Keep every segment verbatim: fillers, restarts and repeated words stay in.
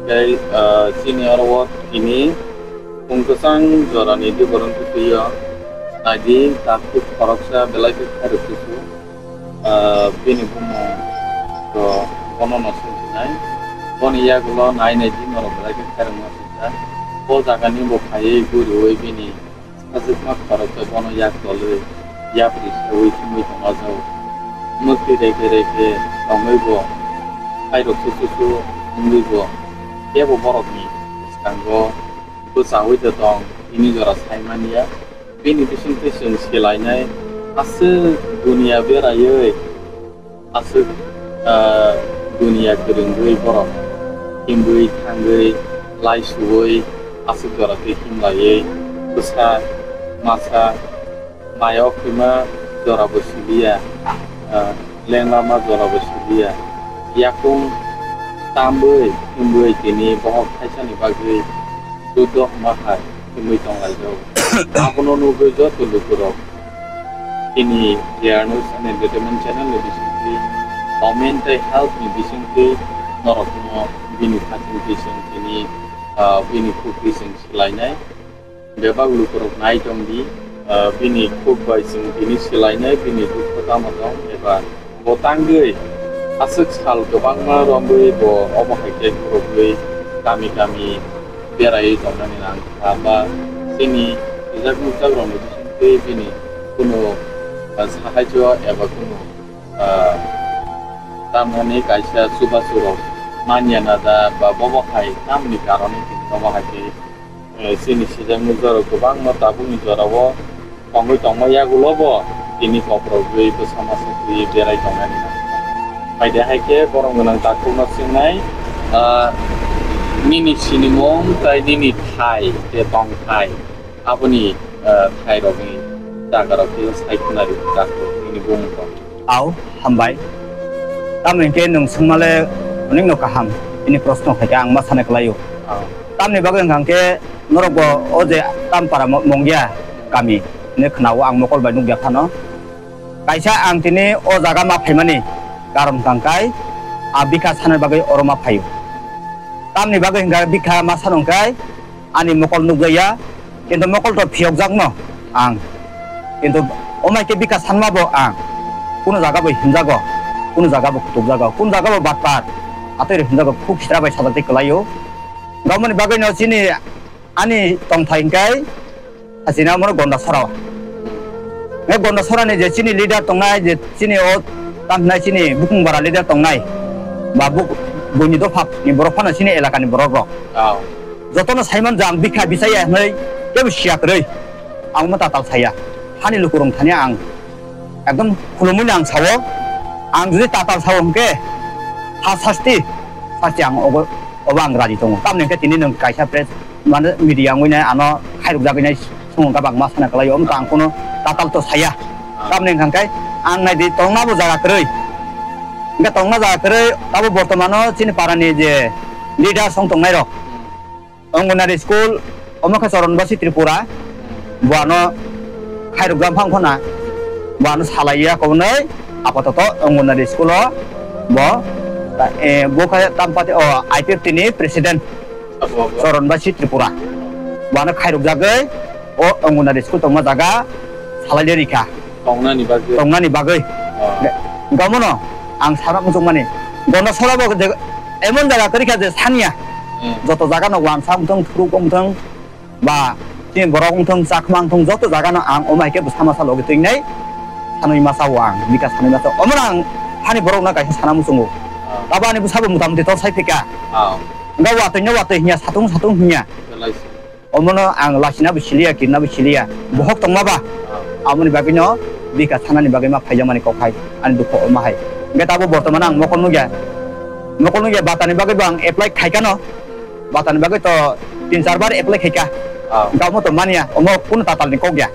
Tei, ah, chini oro o tini pung kwchang jorani diboron kwtwio naidi takhuk khoroksa belai khe khairok kusu, ah, bini bumung bo bono no swngjinai. Boni yagulo nai nai di norok belai khe khairokma swijak. O jagani bo phaiwi guriwi bini Sajwkma khoroksa bono yak tolwi yapri seui thumwi tongma jao. Mwktwi reke reke tongwi bo khairok susu su wngwi bo kebo borokni bwskango bwchaui de tong, tini jora sai man ya. Bini bisingtwi chwng swlainai aswk duniya beraiwi. Aswk, ah, duniya kwrwngwi borok himwi thangwi lai suwi aswk jora twi himlaiwi bwsa masa maya o kwma jorabo siliya, ah, lenglama jorabo siliya yakung tambwi himwi tini bohok thaisani bagwi juddo hwnma hai himwi tonglaijao. Abono nugwi joto lukurok Chini J R News and Entertainment channel ni bisingtwi comment tei help ni bisingtwi norokno bini thachingtwi chwng tini, ah, bini khukri chwng swlainai. Bebak lukurok nai tong di, ah, bini khuk bai chwng tini swlainai, bini dukho tamo tong eba bo tangwi aswk sal kwbangma romwi bo omo hai khe khurokwi kami kami beraiwi tongnani nang kha ba chini rijak nukjak rokni bisingtwi bini kunu, ah, sahaijo eba kunu, ah, tamoni kaisa chubachu rok manya na da ba bobo hai tamni karone tini bobo hai khe, eh, chini sijak nukjak rok kwbangma tabukni jorao tongwi tongma yagulo bo tini kokrogwi bwsa masa twi berai tongnani nang kha. Phaidi hai khe borom gwnang takhukno swngnai, ah, nini sinimung tei nini thai tei tongthai. Aboni, eh, thairokni jagarok khe sai khwnari jagarok nini bumung rok. Au, hambai. Tamo hinkhe nwng swngmale onek no kaham, ini proshno khaikhe ang ma sana kwlaio. Au. Tamni bagwi hwnkha khe norok bo o je Tampara mo-, Mongya kami hinwi khwnao ang mokol bai nukya phano. Kaisa ang tini o jaga ma phaimani karon hwnkha khe a bikha sana bagwi oro ma phaio. Tamni bagwi hwnkha bikha ma sano hwnkhe ani mokol nukjaya, kintu mokol to phiyokjakno ang. Kintu omai khe bikha sanma bo ang. Kuno jaga bo himjago, kuno jaga bo kutukjago, kuno jaga bo batpar. Atwi rok himjago, khuk sitra bai sajak tei kwlaio. Gaboni bagwi no chini ani tongthai hwnkhe Hachina omo Gondasora. Nge Gondasora ni je chini leader tongnai, je chini o tamhinai chini bukung bara leader tongnai, ba buk-, buini dopha ni borok phano chini elaka ni borok rok. Oh. Jotono saiman je ang bikha bisaya hinwi kebo siya kwrwi. Ang omo tatal saya. Hani lukurung thani ang ekdom khulumui ang sao. Ang jodi tatal sao hwnkhe ha sasti, sasti ang obo, obo ang raji tongo. Tamni hwnkhe tini nwng kaisa press mane media wngwi nai ano khairok jagwi nai song wngkha bangma sana kwlaio, omo to ang kuno tatal to saya. Ah. Tamni hwnkha khe ang nai di tongna bo jaga kwrwi. Hwnkhe tongna jaga kwrwi abo bortomano chini para ni je leader song tongnai rok. Hmm. Anganwadi school omo khe Charanbasi Tripura. Hmm. Bo ano khairok jang phang phana. Bo ano salai ya kobonoi apatoto Anganwadi school o bo, eh, bo khe Tampati o I P F T ni president. Abo, abo. Charanbasi Tripura. Bo ano khairok jagwi o Anganwadi school tongma jaga salai de rikha. Tongnani bagwi. Tongnani bagwi. Ah. Gamono ang sana muchungmani. Gondasora bo je emon jaga kwrwi kha je saniya. Hmm. Joto jaga no wansa wngthong, thuruk wngthong, ba chini borok wngthong, chakma wngthong, joto jaga no ang omo hai khe bwsa masa logi twinai sanwi masa o ang, bikha sanwi masa o. Omono ang hani borok no kaisa sana muchungo. Ah. Abo ani bwsa bo mota moti tor sai phika. Ah. Hwnkhe watwi no watwi hinya, satung satung hinya. Belai se. Omono ang lasina bo siliya, kirna bo siliya. Bohok tongma ba? Ah. Aboni bagwino bikha sanani bagwi ma phaijakmani kok hai, ani dukho omo hai. Hwnkhe tabuk bortoman ang mokol nukya. Mokol nukya batani bagwi bo ang apply khaikano. Batani bagwi to tin char bar apply khaika. Ah. Hwnkhe omo to manya, omo kunu tatalni kok ya.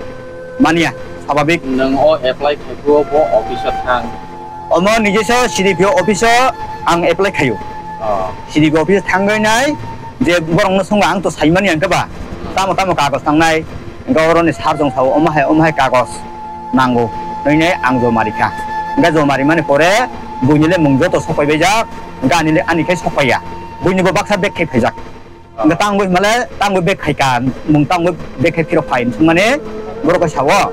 Manya, sababik. Nwng o apply khaikhuo bo office o thang? Omo nijeso C D P O office o ang apply khaio. Oh. C D P O office thangwi nai je borokno swngo ang to saimani hwnkhe ba. Hmm. Tamo tamo kagoj nangnai, hwnkhe oroni sir jong sao omo hai omo hai kagoj nango. Hwnwi nai ang joma rikha. Hwnkhe joma rimani pore buini le mung joto sokpaibaijak, hwnkhe ani le ani khai sokpaiya. Buini bo baksa bag khai phaijak. Hwnkhe tangwi himale tangwi bag khai ka, mung tangwi bag khai phirok phai thwngmani borok khe sao.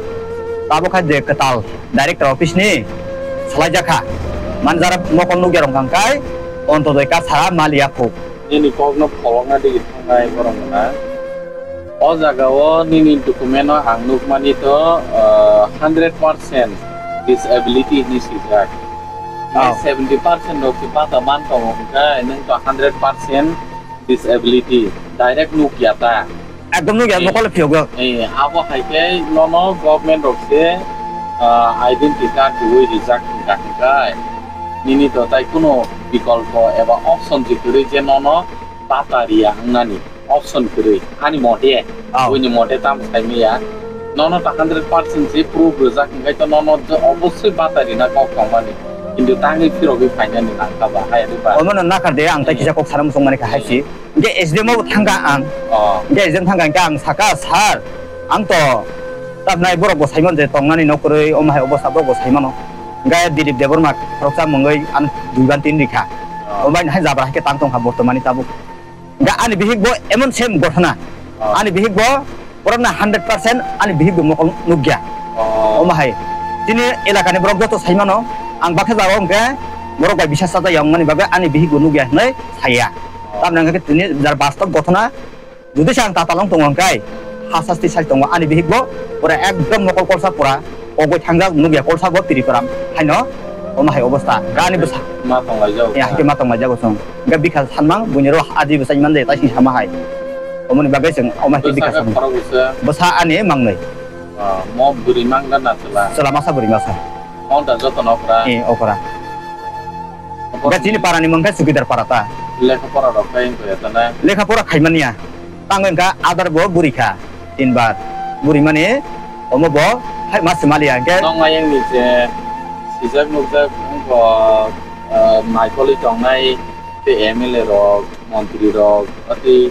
Tabuk kha je kwtal director office ni salai jakha. Manager mokol nukya rok hwnkha kai Ontodoi Katsha Maliya Phuk. Nini kokno pholokna digi thangnai borok gwnang. O jagao nini document-o ang nukmani to, ah, hundred percent disability hinwi swijak. Nai Oh. seventy percent rok se bata man tongo hwnkhe nwng to hundred percent disability direct nukya ta. Ekdom nukya, eh, mokol phiyok. Eh, abo hai khe nono government rok se, ah, identity card riwi rijak hwnkha hwnkhe nini to tai kuno bikolpo eba option se kwrwi je nono bata riya wngnani option kwrwi ani mote, oh, buini mote tam saimaya. Nono ta hundred percent se proof rwjak hwnkhe to nono je obosoi bata rina kok tongmani. Kintu tangwi phirogwi phainani nangkha ba, hai rwba. Omono nakhar de, ang tai kisa kok sana muchung mani kha hai si. Hwnkhe S D M o thangkha ang. Oh. Hwnkhe S D M thangkha hwnkhe ang saka, "Sir, ang to tabnai borok bo saimano je tongnani nok kwrwi, omo hai obosta borok bo saimano." Hwnkhe Dilip Debbarma khoroksa mungwi ang duiban tin rikha. Oh. Omo bai hai jabra hai khe tang tongkha bortomani tabuk. Hwnkhe ani bihik bo emon same gothona. Oh. Ani bihik bo borokno hundred percent ani bihik bo mokol nukya. Oh. Omo hai. Chini elakani borok joto saimano, ang baksa jagao hwnkhe borok bai bisas chajak ya wngmani bagwi ani bihik bo nukya hinwi saya. Oh. Tamni hwnkhe tini jar bastob gothona, jodi se ang tatalong tongo hwnkhe, ha sasti sai tongo ani bihik bo pura ekdom mokol kolsa pura. Kogwi thangjak nukya kolsa bo Tripura haino omo hai obosta. Gani bwsa. Ma tonglaijak. Ya, hake ma tonglaijak chwng. Ga bikha sanmang buini ro aji bwsa iman de tai sing sama hai. Omoni bagwi chwng omo hai bikha sanmang. Bwsa khe khorok bwsa. Bwsa ani mangnwi. Ah, mo bwrwi mang da na chwla? Chwla masa bwrwi masa. Mo da joto no okra? Eh, okra. Ga chini para ni mung khe Chukidar para ta. Lekha pora rok khe wngkha ya ta na? Lekha pora khaimani ya. Tang wngkha adar bo bwrwi kha. Tinbar bwrwi mani omo bo hai ma swmali ya hwnkhe. Nong ayang ni je sijak nukjak wngkha, ah, naikoli tongnai tei M L A rok, montri rok, atwi,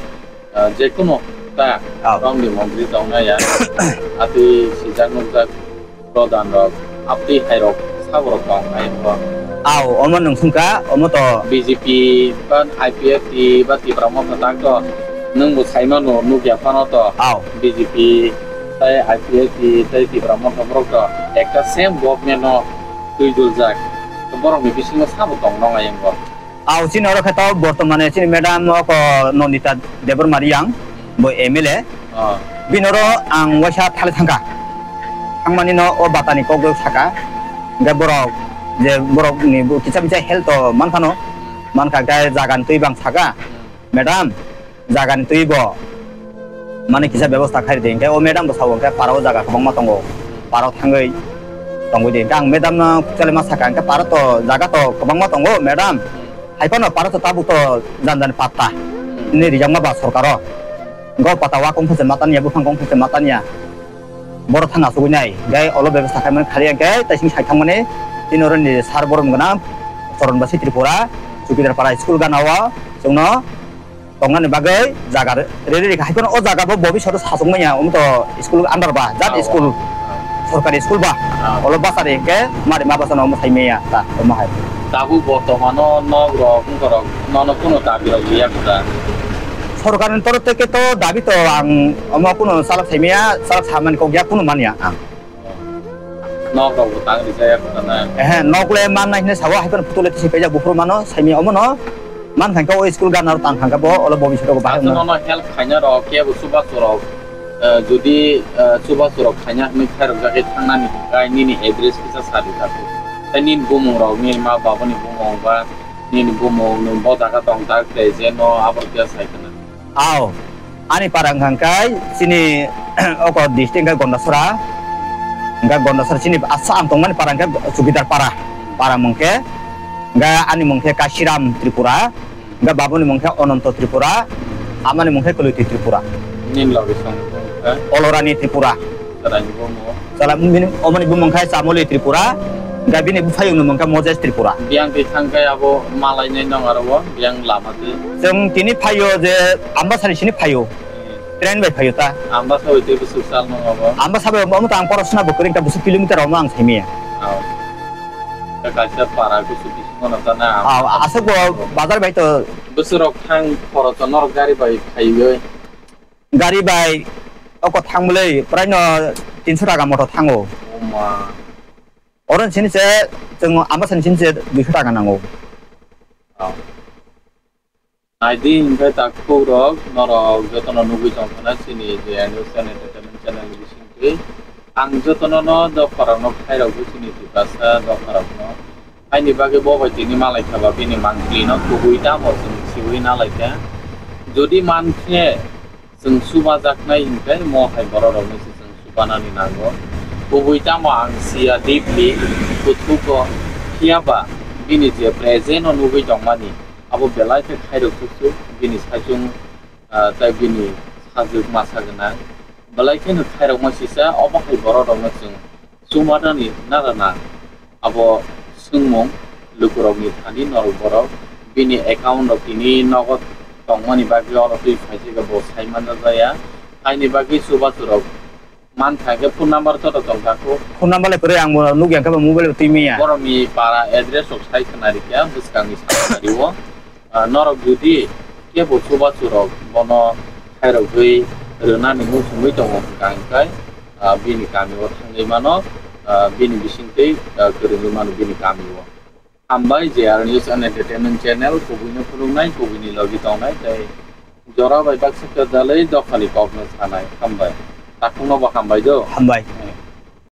ah, jekunu ta, oh, tongdi montri tongnai ya. Atwi sijak nukjak pradhan rok, aptwi hai rok sabo rok tong ayang bo. Aw, omo nung sungka, omo to. B J P, ban I P F T, ba Tipra Motha tak to, nung bo saimano, nukya phano to. Aw. B J P, tei I P F T, tei Tipra Motha borok to, ekta same government no twi duljak. To borok ni bisingo sabo tong nong ayang bo. Aw, chini oro khe to bortomane chini madam oko Nandita Debbarma Riyang, bo M L A. Ah. Bini oro ang waisa thali thangkha. Thangmani no o batani kok saka. Hingke borok je borok ni bo kisa misa health o mankhano. Mankha hingke jaga ni twi bang saka. Madam, jaga ni twi bo mane kisa bebosta khairi di. Hingke o madam bo sao hingke para o jaga kwbangma tongo. Para o thangwi tongwi di. Hingke ang madam no kwchale ma saka hingke para to jaga to kwbangma tongo madam. Hai phano para to tabuk to jan jan patta. Ni rijakma ba sorkaro. Go pata wa kong phese matanya, buphang kong phese matanya. Boro thang asugwi nai. Gai olo bebasta khaimani khali hingke taising sai thangmani. Tini oro ni sar borom gana. Choron basi Tripura. Chukidar para school gana o. Chwngno tongnani bagwi jaga re-, ready rikha. Hai phano o jaga bo bobiswt o sachuk manya. Omo to school under ba. Jat school. Sorkari school ba. Ah. Olo basa de hingke mari ma basa no omo sai maya. Ta omo hai. Tabuk bortomano nok rok, wngkha rok. Nono kuno dabi rok liya kha. Sorkar ni torof theke to dabi to ang omo kuno salak saimaya, salak samani kok ya kuno manya ang. Nok rok bo tang rijaya kha na? Ehe, nok le man nai hine sawa, hai phano photo le tisi paijak buphuru mano, saimaya omo no man thangka o school gana ro tang thangka bo, olo bobiswt rok bahai. Aswk no. Nono help khaina rok, kebo chubachu rok, eh, jodi, eh, chubachu rok khaina hinwi khairok jagwi thangnani hwnkhe nini address kisa sa di taku. Tei nini bumung rok, nini ma babani bumung ba, nini bumung nwng bo jaga tong tak tei je no abo khe sai khna. Aw, ani para wngkha hwnkhe chini oko district wngkha Gondasora. Wngkha Gondasora chini asa ang tongmani para wngkha Chukidar para. Para mung khe, wngkha ani mung khe Kashiram Tripura. Wngkha babuni mung khe Ononto Tripura. Amani mung khe Kwlwitwi Tripura. Nini logi song khe? Olorani Tripura. Chwraini bumo? Chwla bini, omoni bumung khai Chamoli Tripura, hingke bini buphayungni mung khe Moses Tripura. Biyang twi thang khe abo malainai nong aro bo, biyang lama twi. Chwng tini phaio je Ambasari sini phaio, train bai phaio ta. Ambasa bai twi bwswk sal nong abo? Ambasa bai omo to ang porosona bo kwrwi, hingke bwswk kilometer omo ang saimaya. Oh. Khe kaisa para kusu bisingo no ta na. Oh, aswk bo bazar bai to Bwswrok thang khorocho norok gari bai phaiwi? Gari bai oko thangmwlwi prai no tinso taka moto thango. Oma. Oro sini se chwng ama sani sini se duiso taka nango. Oh. Naidi hwnkhe takhuk rok norok jotono nugwi tongkhana chini je News and Entertainment channel ni bisingtwi. Ang jotono no dopharokno khairokgwi chini Tiprasa dopharokno. Haini bagwi bo bai tini malaikha ba bini mangpili no kubui tamo chwng siui nalaikha. Jodi mankhe chwng subajaknai hwnkhe mo hai borok rokno se chwng subanani nango. Kubui tamo ang siya deeply kuthuko, phiyaba bini je present o nugwi tongmani abo belai khe khairok thuksu bini saichung, ah, tei bini sajwk masa gwnang. Belai kheno khairokma sisa obo hai borok rokno chwng sumanani nara na. Abo swngmung lukurokni thani norok borok bini account rok tini nogo tongmani bagwi oro twi phaisika bo sai manjak ya. Haini bagwi chubachu rok mankha khe phone number joto tongkha kho. Phone number le kwrwi ang bo nukya khe bo mobile bo twi manya. Borokni para address rok sai khna rikya bwskangni sakhnari o. Ah, norok jodi kebo chubachu rok bono khairogwi rwnani muchungwi tongo hwnkha hwnkhe, ah, bini kami o thangwi mano, ah, bini bisingtwi, ah, kwrwngwi mano bini kami o. Hambai J R News and Entertainment Channel, kubuino phunuknai, kubuini logi tongnai tei jora bai baksa kwtalwi dophani kokno sanai. Hambai. Takhukno bo hambai do. Hambai.